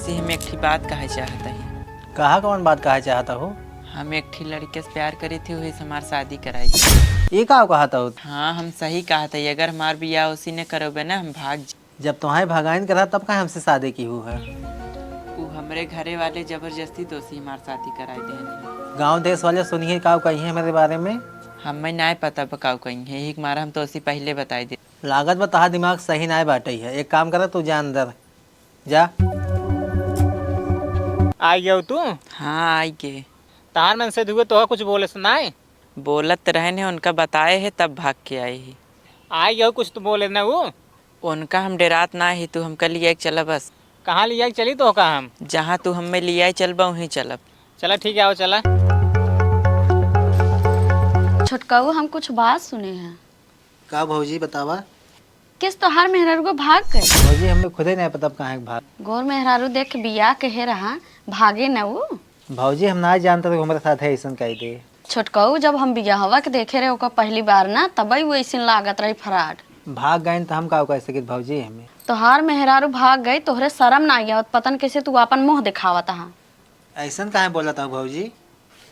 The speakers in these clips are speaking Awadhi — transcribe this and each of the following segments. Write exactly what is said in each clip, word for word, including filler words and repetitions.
से हम एक ठी बात कहे चाहत ही। कहा, कौन बात कहे चाहत हो? हम एक ठी लड़के से प्यार करी थी, वही से हमार शादी कराई थी। ये का कहा था? हाँ, हम सही कहा था, अगर हमार बियाह उसी ने करोबे ना, हम भाग जा- जब तुम्हारे भगाइन करा, तब का हमसे शादी की हु है? उ हमरे घरे वाले जबरदस्ती तो उसी हमार शादी कराई देहनी। गांव देश वाले सुनिए, का कही है मेरे बारे में? हमें नाय पता बा का कही है, यही के मारा हम तो उसी पहले बताई दे। लागत बा तहार दिमाग सही नाय बाटे है। एक काम करा, तू जा अंदर जा। आई गयो तू? हाँ, आई के। तहार मन से दुए तोह कुछ बोले से नाय? बोलत रहे ने, उनका बताए है तब भाग के आई ही। आई गयो कुछ तो बोले ना वो। उनका हम डेरात ना ही, तू हमका लिया के चला बस। कहाँ लिया के चली तोहका हम? जहाँ तू हमें लिया चलबा वहीं चलब। चला ठीक है, आओ चला। छोटकाऊ, हम कुछ बात सुने हैं। का भौजी, बतावा। किस तोहार मेहरारू को भाग गए? भौजी, हमें खुदे नहीं पता कहाँ है भाग। गोर मेहरारू देख के बियाह कहे रहा, भागे न उ। भौजी, हम ना जानते तो हमारे साथ है ऐसन कह दे। छोटकऊ, जब हम बियाहवा के देखे रहे ओकर पहली बार ना, तबई वो ऐसन लागत रही फराड। भाग गए तो हम का कह सकित भौजी हमें? तोहार मेहरारू भाग गई, तोहरे शर्म ना आवत, पता न कैसे तू अपन मुंह दिखावत हा। ऐसन काहे बोलत हो भौजी?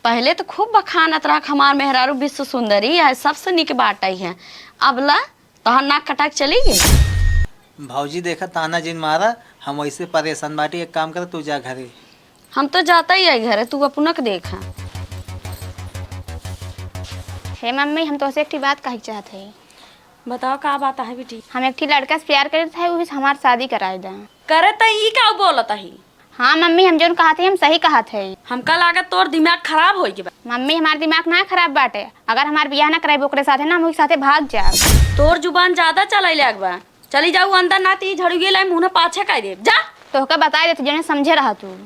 पहले तो खूब बखानत रहा कि हमार मेहरारू विश्व सुंदरी है, सबसे निक बाटई है। अब ला, तोहार नाक कटाक चली गई? भौजी देखा, ताना जिन मारा, हम वैसे परेशान बाटी, एक काम कर, तू जा घरे। हम तो जाता ही है घरे, तू अपनक देखा। हे मम्मी, हम तोहसे एक ठी बात कहे के चाहत है। बताओ, का बात है बेटी? हम एक ठी लड़का से प्यार करत है, उही से हमार शादी कराए दा। करे त ई का बोलत है? हाँ मम्मी, हम जौन कहत हई, हम सही कहत हई। हमका लागत तोर दिमाग खराब होइ गए बा। मम्मी, हमार दिमाग ना खराब बाटे। अगर हमार बियाह ना कराइब ओकरे साथे ना, हम ओकरे साथे भाग जाब। तोर जुबान ज्यादा चलइ लाग बा। चली जाऊ अंदर, ना त ई झड़ुए लाई मुंह पाछे कर देब। जा। तोहका बताइ देत, जौने समझे रहा तू।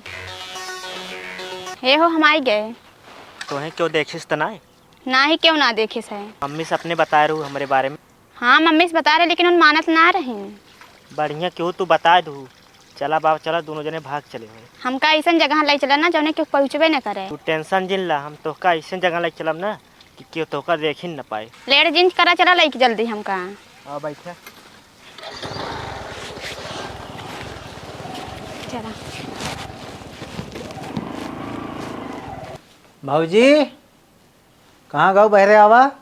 हे हो, हम आई गए। तोहे क्यों देखिस त ना? ना ही क्यों ना देखिस है। मम्मी से अपने बताए रहू हमरे बारे में। हाँ, मम्मी से बता रहे, लेकिन उन मानत ना रही। बढ़िया क्यों तू बता दू। चला बाबा, चला, दोनों जने भाग चले हुए। हमका ऐसन जगह ले चला ना, जौने क्यों पहुँचबे न करे। तू टेंशन जिन ला, हम तोहका ऐसन जगह ले चलब ना कि क्यों तोहका देखी न पाए। लेट जिन करा, चला लेके जल्दी हमका। आ, बैठा। चला। भौजी, कहाँ गऊ, बहरे आवा।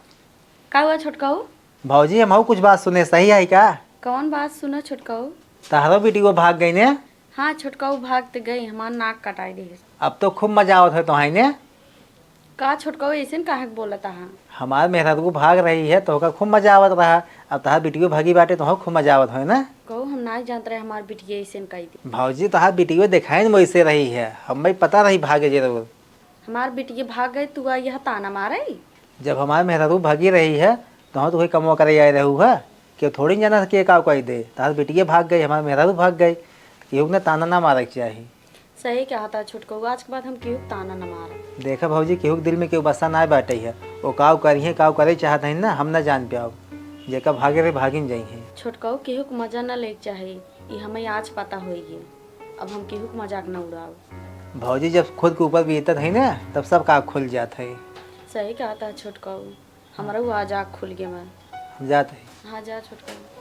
का हुआ छोटकाऊ? भौजी, हमहू कुछ बात सुने, सही है का? कौन बात सुना छोटकाऊ? तहरो बिटियो भाग गई ने? हाँ छोटकाऊ, भाग त गई, हमार नाक कटाई देहिस। अब तो खूब मजा आवत है तोहाई ने? का छोटकाऊ, ऐसन काहे के बोलत हा? हमार मेहरारू भाग रही है, तोहका खूब मजा आवत रहा। अब तहार बिटियो भागी बाटे, तोहका खूब मजा आवत होई ना? कहू, हम नाई जानत रहे हमार बिटिया ऐसन कई दे। भौजी, तहार बिटियो देखाइन वैसे रही है, हमें पता रही भागे जरूर। हमार बिटिया भाग गई, तू आ यहाँ ताना मारे? जब हमार मेहरारू भागी रही है, तो हम तो वही कमवा करे आए रहू है। केहू थोड़ी न जाना था कि ये का कही दे, तहार बिटिया भाग गई, हमार मेहरारू भाग गई, केहू के ताना ना मारे के चाही। सही कहा था छोटकऊ, आज के बाद हम केहू के ताना ना मारब। देखा भौजी, केहू के दिल में केहू बसा ना बैठे है, वो काव करी है, काव करे चाहत है ना, हम ना जान पाओ। जेका भागे रहे, भागिन जाई है। छोटकऊ, केहू के मजा ना ले के चाही, ई हमें आज पता होई है। अब हम केहू के मजाक ना उड़ाओ। भौजी, जब खुद के ऊपर बीतत है ना, तब सब का खुल जात है। सही कहा था छोटकऊ, हमरा वो आज आँख खुल गया बा। हम जात है। हाँ, जा छोटकऊ।